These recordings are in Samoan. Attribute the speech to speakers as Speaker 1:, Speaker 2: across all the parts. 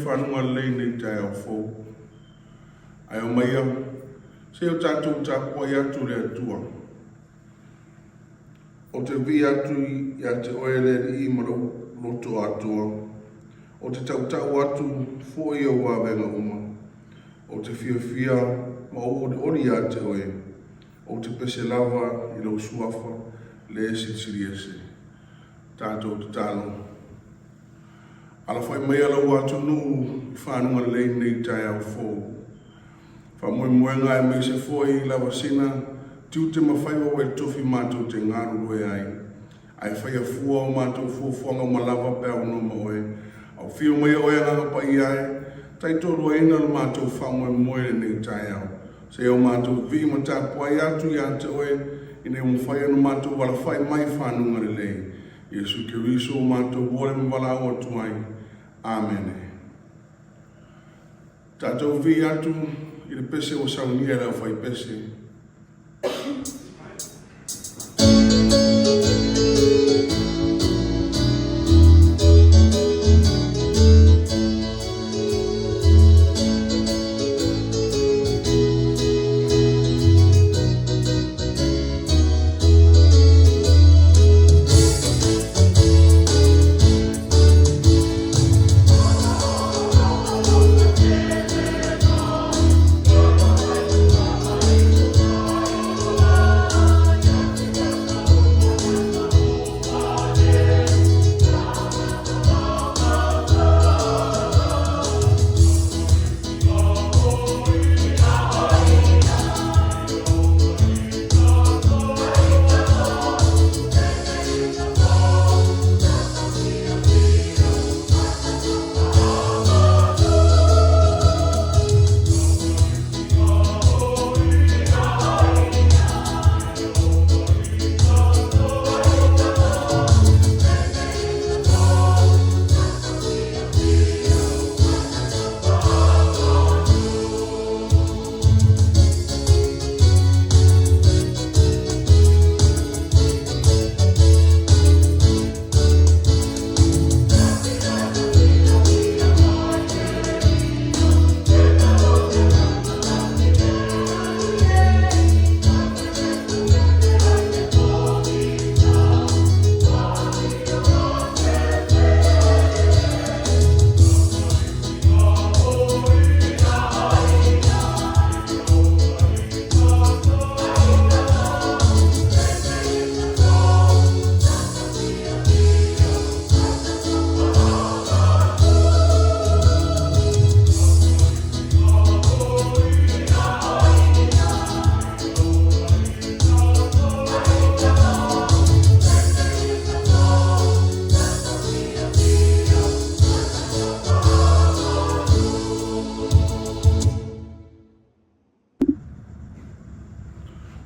Speaker 1: fanuga lelei i lenei taeao fou. Ae omaia, se i o tatou tapuai atu i le Atua. Ou te vii atu ia te oe le Alii ma lou loto atoa. Ou te tautau atu foi i ou avega uma. Ou te fiafia ma ou olioli ia te oe. Ou te pese lava i lou suafa le Silisili Ese. Tatou tatalo. Alafai maia lou atunuu i fanuga lelei i lenei taeao fou. Faamoemoega aemaise foi lavasina tiute ma faiva ua e tofi matou te galulue ai. Ae faia fua o matou fuafuaga uma lava pe aunoa ma oe. A ua fio maia oe Agaga Paia e, taitoaluaina lo matou faamoemoe i lenei taeao. Seia o matou vii ma tapuai atu ia te oe ina ia mafai ona matou alafai mai i fanuga lelei. Iesu Keriso ua matou ole ma valaau atu ai. Amene. Tatou vii atu i le pese ua saunia e le aufaipese.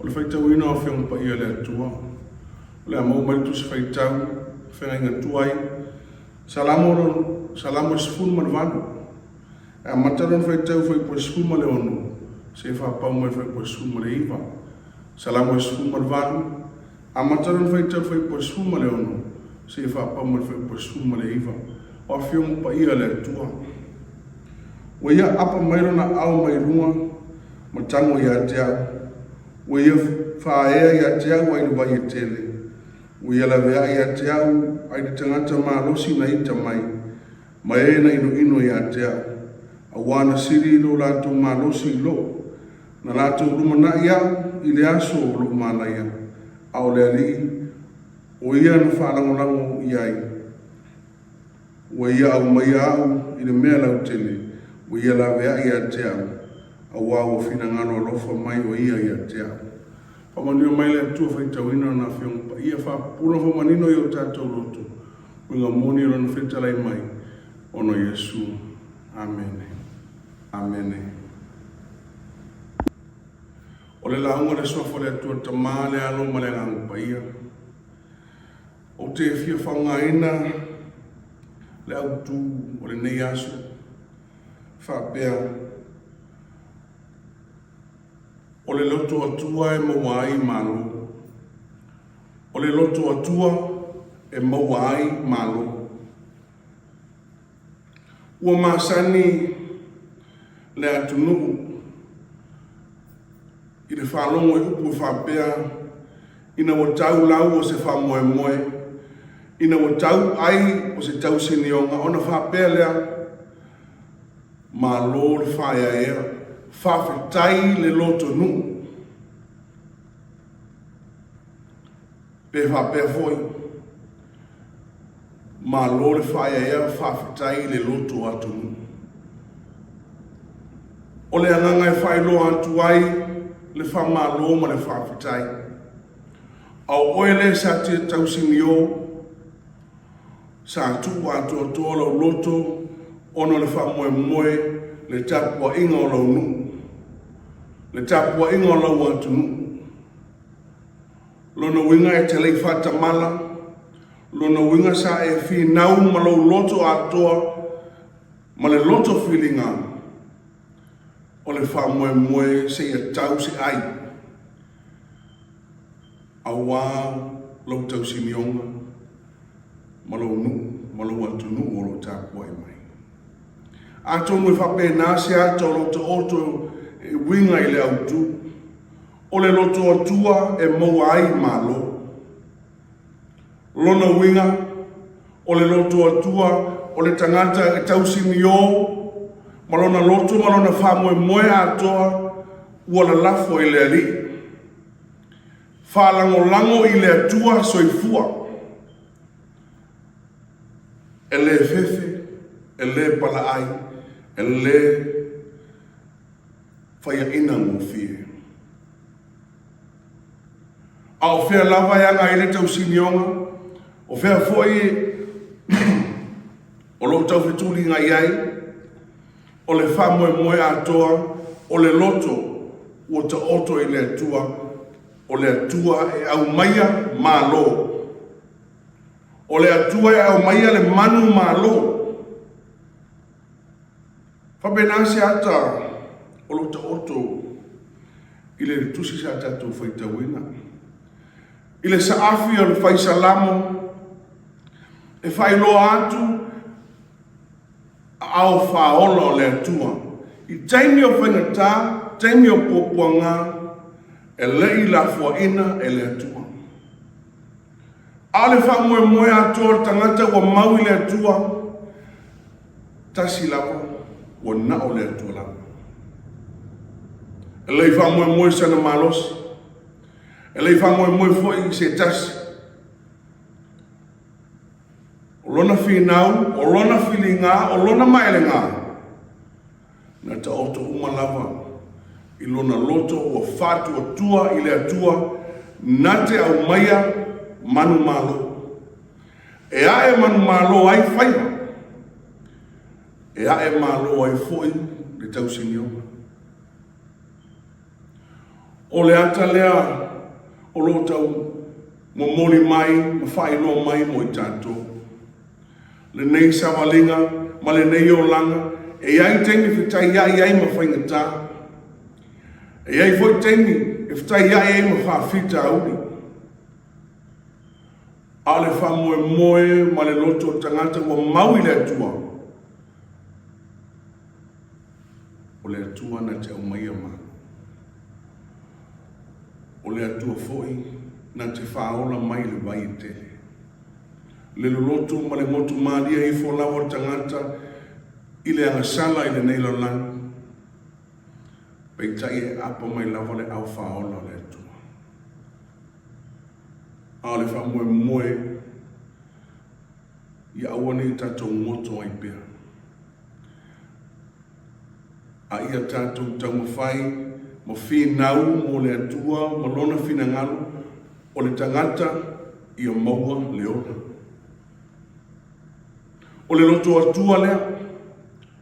Speaker 1: O le faitauina o Afioga Paia a le Atua, o le a maua mai le Tusi Faitau, Feagaiga Tuai, Salamo, Salamo 18. E amata lona faitau fuaiupu 16 seia faapau mai le fuaiupu 19. Salamo 18, amata lona faitau fuaiupu 16 seia faapau mai le fuaiupu 19. O Afioga Paia a le Atua. Ua ia apa mai lona ao mai luga ma tago ia te au. Ua ia faaea ia te au ai le vai e tele. Ua ia laveai ia te au ai le tagata malosi na ita mai, ma e na inoino ia te au. Auā na sili lo latou malosi i lou, na latou lumanai au i le aso o lou manaia, a o le Alii, o ia na faalagolago i ai. Ua ia aumaia au i le mea lautele, ua ia laveai ia te au, auā ua finagalo alofa mai o ia ia te au. Faamanuia mai le Atua faitauina Lona Afioga Paia, faapupula faamanino i o tatou loto, uiga moni o Lona fetalai mai, ona o Iesu. Amene. Amene. O le lauga a le Suafa o le Atua le Tama, le Alo ma le Agaga Paia. Ou te fia faaaogaina le autu o lenei aso faapea, O le loto Atua e maua ai malo. O le loto Atua e maua ai malo. Ua masani le atunuu i le faalogo i upu e faapea, ina ua tau lau o se faamoemoe, ina ua tau ai o se tausinioga, ona faapea lea, Malo le faaeaea, faafetai le lotonuu. Pe faapea foi, Malo le faaeaea, faafetai le loto atunuu. O le agaga e faailoa atu ai le faamalo ma le faafetai. A o oe lea sa tausinio, sa tuu atoatoa lou loto ona o le faamoemoe, le tapuaiga o lou nuu, le tapuaiga o lau atunuu. Lona uiga e te le i faatamala, lona uiga sa e finau ma lou loto atoa ma le loto filiga o le faamoemoe seia tau se ai aua lou tausinioga ma lou nuu ma lou atunuu o lo o tapuai mai. Atonu e faapena se ata o lo o taoto e uiga i le autu. O le loto Atua e maua ai malo. Lona uiga, o le loto Atua o le tagata e tausinio ma lona loto ma lona faamoemoe atoa ua lalafo i le Alii. Faalagolago i le Atua soifua. E le fefe, e le palaai, e le faiaina gofie. A o fea lava e aga ai le tausinioga, o fea foi o lo o taufetuliga i ai, o le faamoemoe atoa, o le loto ua taoto i le Atua, o le Atua e aumaia malo. O le Atua e aumaia le manu malo. Faapena se ata o lo o taoto i le tusi sa tatou faitauina. I le saafi o le fai salamo e faailoa atu aao faaola o le Atua. I taimi o faigata, taimi o puapuaga, e le i lafoaina e le Atua. A o le faamoemoe atoa o le tagata ua mau i le Atua, tasi lava, ua na o le Atua lava. E le i faamoemoe i sana malosi, e le i faamoemoe foi i se tasi. O lona finau, o lona filiga, o lona maelega, Na taoto uma lava i lona loto ua faatuatua i le Atua na te aumaia manumalo. E ae manumalo ai faiva, e ae malo ai foi le tausinioga. O le ata lea o lo o tau momoli mai ma faailoa mai mo i tatou. Lenei savaliga ma lenei olaga, e i ai taimi e fetaiai ai ma faigata. E i ai foi taimi e fetaiai ai ma faafitauli. A o le faamoemoe ma le loto o le tagata ua mau i le Atua, o le Atua na te aumaia malo. O le Atua foi na te faaola mai i le vai e tele. Le loloto ma le motu malie ifo lava o le tagata i le agasala i lenei lalolagi, peitai e aapa mai lava le ao faaola o le Atua. A o le faamoemoe ia aua ne i tatou goto ai pea, a ia tatou taumafai ma finau mo le Atua ma Lona finagalo, O le tagata ia maua le ola. O le loto Atua lea,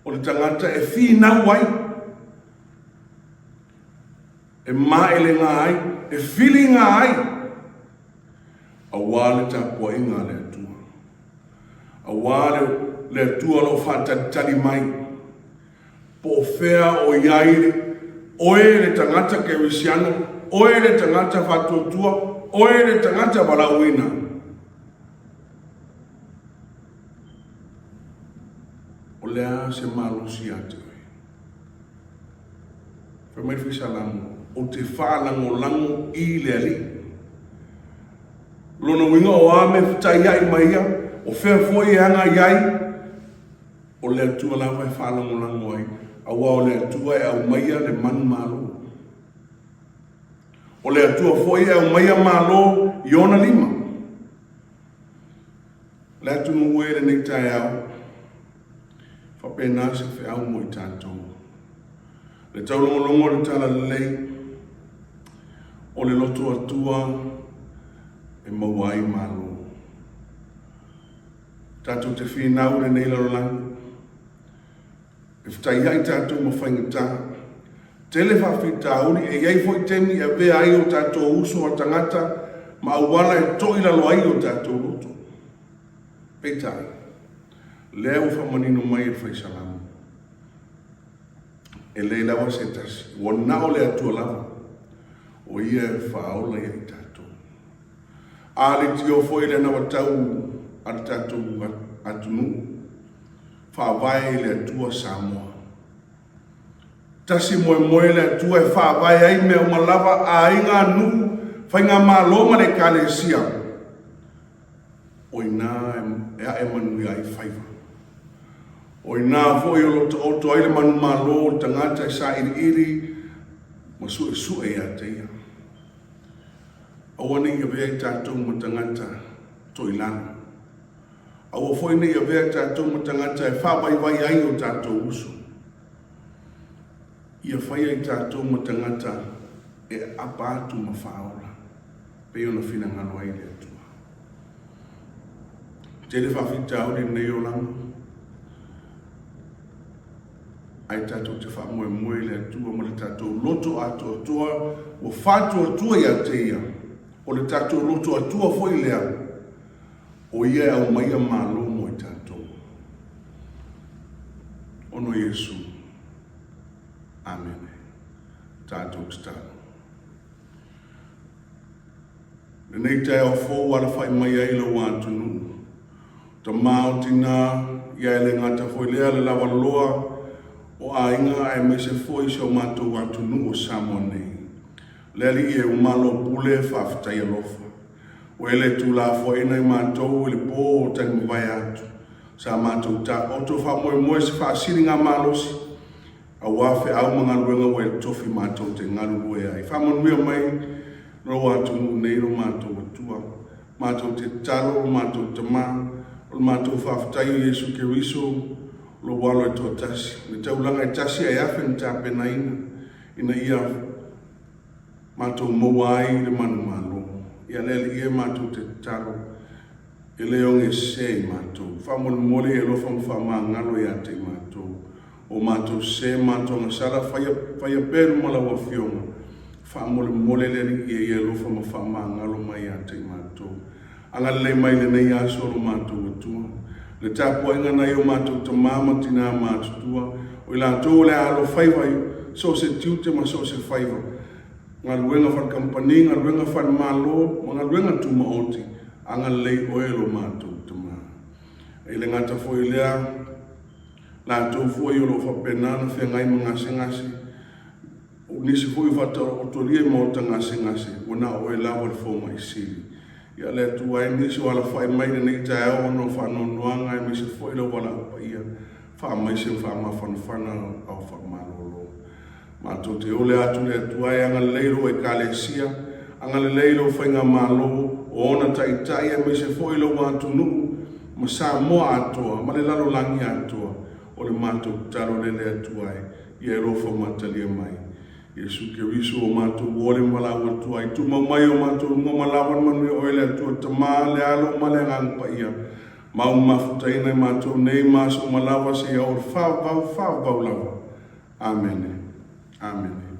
Speaker 1: o le tagata e finau ai, e maelega ai, e filiga ai, aua le tapuaiga a le Atua. Aua le, le Atua o lo o faatalitali mai. Po o fea o i ai oe le tagata kerisiano, oe le tagata faatuatua, oe le tagata valaauina. le a se malosi ia te oe? Fai mai le Fai Salamo, Ou te faalagolago i le Alii. O lona uiga o a mea e fetaiai ma ia, o fea foi e agai ai, o le Atua lava e faalagolago ai, aua o le Atua e aumaia le manumalo. O le Atua foi e aumaia malo i ona lima. Le atunuu e lenei taeao, faapena se feau mo i tatou. Le taulogologo o le talalelei, o le loto Atua e maua ai malo. Tatou te finau i lenei lalolagi, e fetaiai tatou ma faigata. Tele faafitauli, e i ai foi taimi e avea ai o tatou uso a tagata ma auala e toilalo ai o tatou loto. Peitai, lea ua faamanino mai e le Fai Salamo, e leai lava se tasi, ua na o le Atua lava, o Ia e faaola ia i tatou. A leitio foi le anavatau a le tatou atunuu, faavae i le Atua Samoa. Tasi moemoe le Atua e faavae ai mea uma lava, aiga, nuu, faigamalo ma le Ekalesia. O i ina e ae manuia ai faiva. O i ina foi o lo o taoto ai le manumalo o le tagata e sailiili ma suesue ia te ia. Aua ne i avea i tatou ma tagata toilalo. Aua foi ne i avea i tatou ma tagata e faavaivai ai o tatou uso. Ia faia i tatou ma tagata e aapa atu ma faaola, pei ona finagalo ai le Atua. Tele faafitauli i lenei olaga, ae tatou te faamoemoe i le Atua ma le tatou loto atoatoa ua faatuatua ia te Ia. O le tatou loto Atua foi lea, o Ia e aumaia malo mo i tatou. Ona o Iesu. Amene. Tatou tatalo. Lenei taeao fou ua alafai mai ai lou atunuu. Tama o tina, ia e le gata foi lea le lavaloa o aiga aemaise foi si o matou atunuu o Samoa nei. Le Alii e ua malo pule faafetai alofa. Ua e le tuulafoaina i matou i le po o talimavae atu. Sa matou taoto faamoemoe se faasiligamalosi aua feau ma galuega ua e tofi matou te galulue ai. Faamanuia mai lou atunuu nei lo matou Atua. Matou te tatalo lo matou Tama, o le matou faafetai o Iesu Keriso, lou Alo e toatasi, le taulaga e tasi ae afe na tapenaina, ina ia matou maua ai le manumalo. Ia le Alii e matou te tatalo, E le oge sese i matou. Faamolemole e alofa ma faamagalo ia te i matou. O matou sese matou agasala, faia, faia pea i luma lau Afioga. Faamolemole le Alii e ia alofa ma faamagalo mai ia te i matou. Agalelei mai lenei aso lo matou Atua. Le tapuaiga nai o matou tama ma tina matutua, o i latou o le a alofaiva i so o se tiute ma so o se faiva, galuega faale-kamupani, galuega faale-Malo ma galuega tumaoti, agalelei oe lo matou Tama. E le gata foi i lea, latou foi o lo o faapena ona feagai ma gasegase, o nisi foi o faataotolia i maota gasegase, ua na o oe lava le fomai sili. Ia le Atua e nisi o alafai mai lenei taeao ona o faanoanoaga aemaise foi lou valaau paia, faamaise ma faamafanafana ao faamalolo. Matou te ole atu le Atua e agalelei lou Ekalesia, agalelei lou faigamalo, o ona taitai aemaise foi lou atunuu ma Samoa atoa ma le lalolagi atoa. O le matou tatalo lea le Atua e, ia e alofa ma talia mai. Iesu Keriso o matou ole ma valaau atu ai, tumau mai o matou luga ma lava le manuia oe le Atua Tama, le Alo ma le Agaga Paia, mau mafutaina i matou nei ma aso uma lava seia oo i le faavavau, faavavau lava. Amene. Amene.